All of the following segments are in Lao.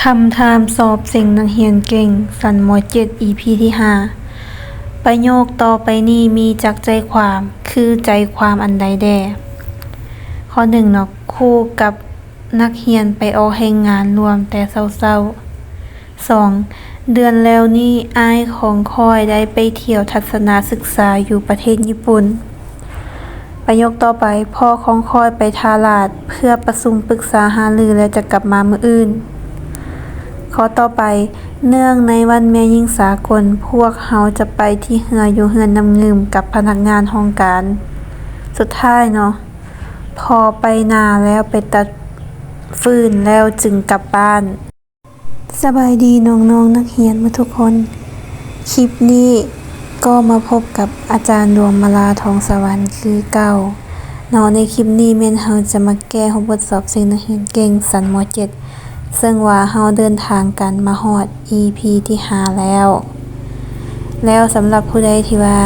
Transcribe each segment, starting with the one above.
ຄຳຖາມສອບເສັງນັກຮຽນເກັ່ງ ຊັ້ນ ມໍເຈັດ ອີພີທີຫ້າ ປະໂຫຍກຕໍ່ໄປນີ້ມີຈັກໃຈຄວາມ ຄືໃຈຄວາມອັນໃດແດ່? ຂໍ້ໜຶ່ງເນາະ ຄູກັບນັກຮຽນໄປອອກແຮງງານລວມແຕ່ເຊົ້າໆ. ສອງ ເດືອນແລ້ວນີ້ອ້າຍຂອງຂ້ອຍໄດ້ໄປທ່ຽວທັດສະນະສຶກສາຢູ່ປະເທດຍີ່ປຸ່ນ. ປະໂຫຍກຕໍ່ໄປ, ພໍ່ຂອງຂ້ອຍໄປທ່າລາດເພື່ອປະຊຸມປຶກສາຫາລືແລ້ວຈະກັບມາມື້ອື່ນ. ຂໍ້ຕໍ່ໄປ, ເນື່ອງໃນວັນແມ່ຍິງສາກົນ, ພວກເຮົາຈະໄປທີ່ເຮືອຢູ່ເຮືອນນ້ຳງື່ມກັບພະນັກງານຫ້ອງການ. ສຸດທ້າຍເນາະ, ພໍ່ໄປນາແລ້ວໄປຕັດຟືນແລ້ວຈຶ່ງກັບບ້ານ. ສະບາຍດີນ້ອງໆນັກຮຽນໝົດທຸກຄົນ. ຄລິບນີ້ກໍມາພົບກັບອາຈານດວງມາລາ ທອງສະຫວັນ ຄືເກົ່າເນາະ. ໃນຄລິບນີ້ແມ່ນເຮົາຈະມາແກ້ຮູບບົດສອບເສັງນັກຮຽນເກັ່ງຊັ້ນ ມໍເຈັດ ເຊິ່ງວ່າເຮົາເດີນທາງກັນມາຮອດ ອີພີທີຫ້າແລ້ວ. ແລ້ວສຳລັບຜູ້ໃດທີ່ວ່າ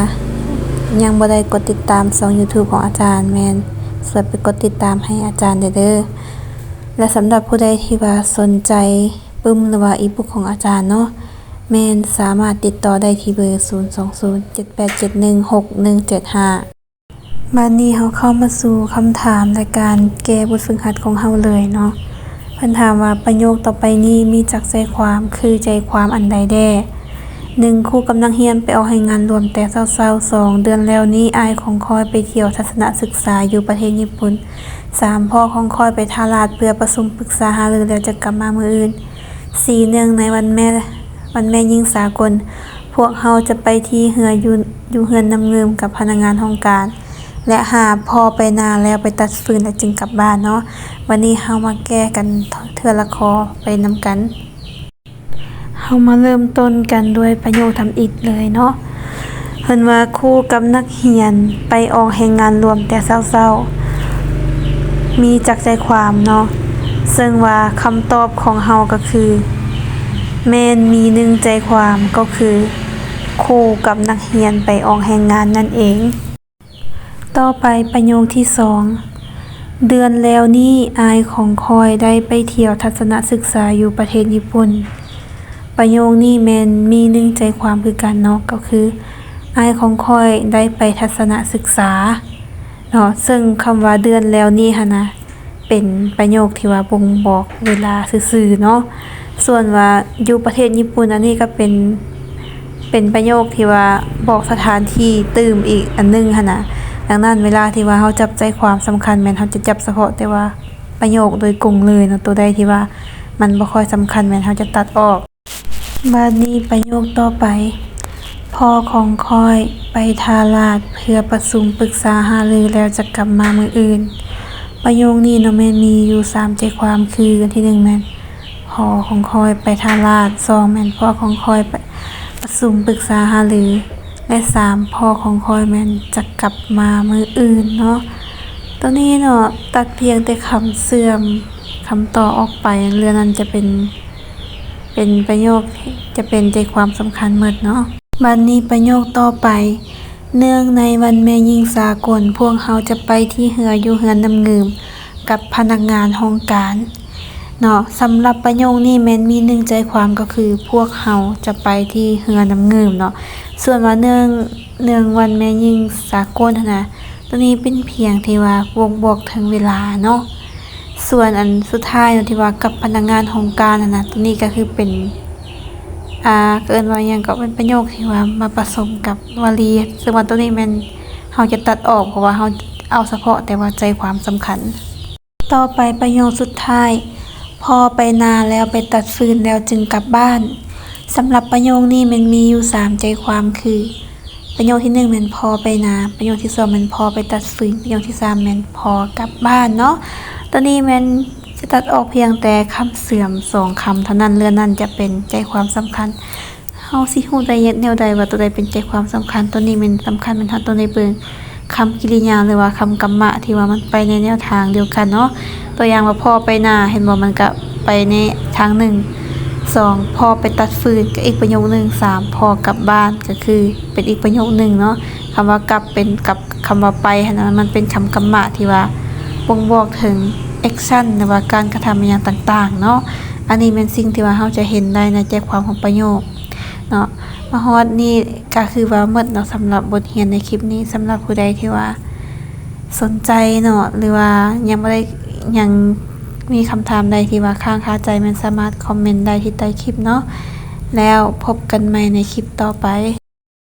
ຍັງບໍ່ໄດ້ກົດຕິດຕາມຊ່ອງຢູທູບຂອງອາຈານ ແມ່ນຊ່ວຍໄປກົດຕິດຕາມໃຫ້ອາຈານແດ່ເດີ້. ແລະ ສຳລັບຜູ້ໃດທີ່ວ່າສົນໃຈປຶ້ມ ຫຼືວ່າອີບຸກຂອງອາຈານເນາະ, ແມ່ນສາມາດຕິດຕໍ່ໄດ້ທີ່ເບີ ສູນສອງສູນ ເຈັດແປດເຈັດໜຶ່ງ ຫົກໜຶ່ງເຈັດຫ້າ. ບາດນີ້ເຮົາເຂົ້າມາສູ່ຄຳຖາມ ແລະ ການແກ້ບົດຝຶກຫັດຂອງເຮົາເລີຍເນາະ. ເພິ່ນຖາມວ່າ ປະໂຫຍກຕໍ່ໄປນີ້ມີຈັກໃຈຄວາມ ຄືໃຈຄວາມອັນໃດແດ່? ໜຶ່ງ ຄູກັບນັກຮຽນໄປອອກແຮງງານລວມແຕ່ເຊົ້າໆ. ສອງ ເດືອນແລ້ວນີ້ອ້າຍຂອງຂ້ອຍໄປທ່ຽວທັດສະນະສຶກສາຢູ່ປະເທດຍີ່ປຸ່ນ. ສາມ ພໍ່ຂອງຂ້ອຍໄປທ່າລາດເພື່ອປະຊຸມປຶກສາຫາລືແລ້ວຈະກັບມາມື້ອື່ນ. ສີ່ ເນື່ອງໃນວັນແມ່ ວັນແມ່ຍິງສາກົນ, ພວກເຮົາຈະໄປທີ່ເຮືອຢູ່ ຢູ່ເຮືອນນ້ຳງື່ມກັບພະນັກງານຫ້ອງການ. ແລະ ຫ້າ ພໍ່ໄປນາແລ້ວໄປຕັດຟືນແລ້ວຈຶ່ງກັບບ້ານເນາະ. ບາດນີ້ເຮົາມາແກ້ກັນເທື່ອລະຂໍ້ໄປນຳກັນ. ເຮົາມາເລີ່ມຕົ້ນກັນດ້ວຍປະໂຫຍກທຳອິດເລີຍເນາະ. ເພິ່ນວ່າ ຄູກັບນັກຮຽນໄປອອກແຮງງານລວມແຕ່ເຊົ້າໆ ມີຈັກໃຈຄວາມເນາະ? ເຊິ່ງວ່າຄຳຕອບຂອງເຮົາກໍຄື ແມ່ນມີໜຶ່ງໃຈຄວາມ ກໍຄື ຄູກັບນັກຮຽນໄປອອກແຮງງານນັ້ນເອງ. ຕໍ່ໄປປະໂຫຍກທີສອງ ເດືອນແລ້ວນີ້ອ້າຍຂອງຂ້ອຍໄດ້ໄປທ່ຽວທັດສະນະສຶກສາຢູ່ປະເທດຍີ່ປຸ່ນ. ປະໂຫຍກນີ້ແມ່ນມີໜຶ່ງໃຈຄວາມຄືກັນເນາະ, ກໍຄື ອ້າຍຂອງຂ້ອຍໄດ້ໄປທັດສະນະສຶກສາເນາະ. ເຊິ່ງຄຳວ່າເດືອນແລ້ວນີ້ຫັ້ນນະ ເປັນປະໂຫຍກທີ່ວ່າບົ່ງບອກເວລາຊື່ໆເນາະ. ສ່ວນວ່າຢູ່ປະເທດຍີ່ປຸ່ນ ອັນນີ້ກໍເປັນ ເປັນປະໂຫຍກທີ່ວ່າບອກສະຖານທີ່ຕື່ມອີກອັນໜຶ່ງຫັ້ນນະ. ດັ່ງນັ້ນ ເວລາທີ່ວ່າເຮົາຈັບໃຈຄວາມສຳຄັນ ແມ່ນເຮົາຈະຈັບສະເພາະແຕ່ວ່າປະໂຫຍກໂດຍກົງເລີຍເນາະ, ໂຕໃດທີ່ວ່າມັນບໍ່ຄ່ອຍສຳຄັນ ແມ່ນເຮົາຈະຕັດອອກ. ບາດນີ້ປະໂຫຍກຕໍ່ໄປ, ພໍ່ຂອງຂ້ອຍໄປທ່າລາດເພື່ອປະຊຸມປຶກສາຫາລືແລ້ວຈະກັບມາມື້ອື່ນ. ປະໂຫຍກນີ້ເນາະ ແມ່ນມີຢູ່ສາມໃຈຄວາມ ຄື ອັນທີໜຶ່ງແມ່ນ ພໍ່ຂອງຂ້ອຍໄປທ່າລາດ, ສອງແມ່ນ ພໍ່ຂອງຂ້ອຍໄປປະຊຸມປຶກສາຫາລື ແລະ ສາມ ພໍ່ຂອງຂ້ອຍແມ່ນຈະກັບມາມື້ອື່ນເນາະ. ໂຕນີ້ເນາະ ຕັດພຽງແຕ່ຄຳເຊື່ອມຄຳຕໍ່ອອກໄປ, ເລື່ອງນັ້ນຈະເປັນ ເປັນປະໂຫຍກ ຈະເປັນໃຈຄວາມສຳຄັນໝົດເນາະ. ບາດນີ້ປະໂຫຍກຕໍ່ໄປ, ເນື່ອງໃນວັນແມ່ຍິງສາກົນ, ພວກເຮົາຈະໄປທີ່ເຮືອຢູ່ເຮືອນນ້ຳງື່ມກັບພະນັກງານຫ້ອງການເນາະ. ສຳລັບປະໂຫຍກນີ້ແມ່ນມີໜຶ່ງໃຈຄວາມ ກໍຄື ພວກເຮົາຈະໄປທີ່ເຮືອນ້ຳງື່ມເນາະ. ສ່ວນວ່າເນື່ອງ ເນື່ອງວັນແມ່ຍິງສາກົນຫັ້ນນະ, ໂຕນີ້ເປັນພຽງທີ່ວ່າບົ່ງບອກເຖິງເວລາເນາະ. ສ່ວນອັນສຸດທ້າຍເນາະ ທີ່ວ່າກັບພະນັກງານຫ້ອງການຫັ້ນນະ, ໂຕນີ້ກໍຄືເປັນ ອ່າ ເອີ້ນວ່າຫຍັງ ກໍເປັນປະໂຫຍກທີ່ວ່າມາປະສົມກັບວະລີ, ເຊິ່ງວ່າໂຕນີ້ແມ່ນເຮົາຈະຕັດອອກ ເພາະວ່າເຮົາເອົາສະເພາະແຕ່ວ່າໃຈຄວາມສຳຄັນ. ຕໍ່ໄປປະໂຫຍກສຸດທ້າຍ, ພໍ່ໄປນາແລ້ວໄປຕັດຟືນແລ້ວຈຶ່ງກັບບ້ານ. ສຳລັບປະໂຫຍກນີ້ແມ່ນມີຢູ່ສາມໃຈຄວາມ ຄື ປະໂຫຍກທີໜຶ່ງແມ່ນພໍ່ໄປນາ, ປະໂຫຍກທີສອງແມ່ນພໍ່ໄປຕັດຟືນ, ປະໂຫຍກທີສາມແມ່ນພໍ່ກັບບ້ານເນາະ. ໂຕນີ້ແມ່ນຈະຕັດອອກພຽງແຕ່ຄຳເຊື່ອມສອງຄຳເທົ່ານັ້ນ, ເລື່ອງນັ້ນຈະເປັນໃຈຄວາມສຳຄັນ. ເຮົາຊິຮູ້ໄດ້ແນວໃດວ່າໂຕໃດເປັນໃຈຄວາມສຳຄັນ? ໂຕນີ້ແມ່ນສຳຄັນແມ່ນເຮົາຕ້ອງໄດ້ເບິ່ງຄຳກິລິຍາ ຫຼືວ່າຄຳກຳມະທີ່ວ່າມັນໄປໃນແນວທາງດຽວກັນເນາະ. ຕົວຢ່າງວ່າ ພໍ່ໄປນາ ເຫັນບໍ່? ມັນກະໄປໃນທາງໜຶ່ງ. ສອງ ພໍ່ໄປຕັດຟືນ ກະອີກປະໂຫຍກໜຶ່ງ. ສາມ ພໍ່ກັບບ້ານ ກະຄືເປັນອີກປະໂຫຍກໜຶ່ງເນາະ. ຄຳວ່າກັບເປັນກັບ ຄຳວ່າໄປຫັ້ນນະ ມັນເປັນຄຳກຳມະທີ່ວ່າບົ່ງບອກເຖິງແອັກຊັນ ຫຼືວ່າການກະທຳອີ່ຫຍັງຕ່າງໆເນາະ. ອັນນີ້ແມ່ນສິ່ງທີ່ວ່າເຮົາຈະເຫັນໄດ້ໃນໃຈຄວາມຂອງປະໂຫຍກເນາະ. ມາຮອດນີ້ກະຄືວ່າໝົດເນາະ ສຳລັບບົດຮຽນໃນຄລິບນີ້. ສຳລັບຜູ້ໃດທີ່ວ່າສົນໃຈເນາະ ຫຼືວ່າຍັງບໍ່ໄດ້ ຍັງມີຄຳຖາມໃດທີ່ວ່າຄ້າງຄາໃຈ ແມ່ນສາມາດຄອມເມັນໄດ້ທີ່ໃຕ້ຄລິບເນາະ. ແລ້ວພົບກັນໃໝ່ໃນຄລິບຕໍ່ໄປ.